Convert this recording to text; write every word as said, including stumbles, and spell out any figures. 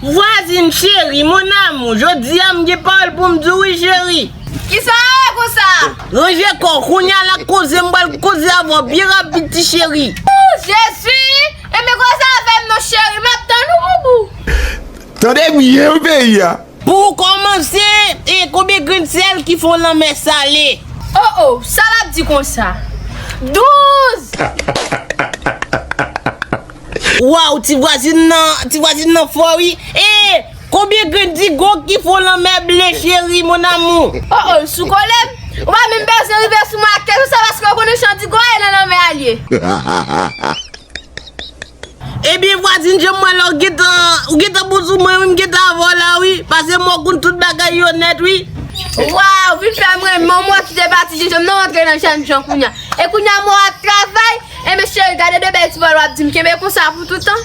Vwazin cheri, mon amour, jodi a m gen pawòl pou m di w wi cheri. Kisa w ye konsa? Ranje kò w, kounye a la koze m pral koze avè w byen rapid ti cheri. Ooh, Jezi! Enben koze avè m non cheri, m ap tann ou boubou. Tande byen wi peyi a. Pou kòmanse, e konbyen grenn sèl ki fè yon lanmè sale? Oh oh, sa l ap di konsa? Douz! Waw, ti vwazin nan, ti vwazin nan fò wi. E konbyen grenn digo ki fè yon lanmè ble cheri, mon amour? Oh oh, sou kole m? Ou pa menm bezwen rive sou mwen ak kesyon sa paske ou konnen jan digo a ye nan lanmè a l ye. Ebyen vwazin, jan m wè la w gentan, ou gentan bon sou mwen wi, m gentan avè w la wi. Pase m wè w konn tout bagay yo nèt wi. Waw, vin fè m renmen w, m wè w kite pati jenjanm nan rantre nan jènjan kounye a. E kounye a m wè w ap travay, enben cheri, gade de bèl ti pawòl w ap di m, kenbe konsa pou toutan.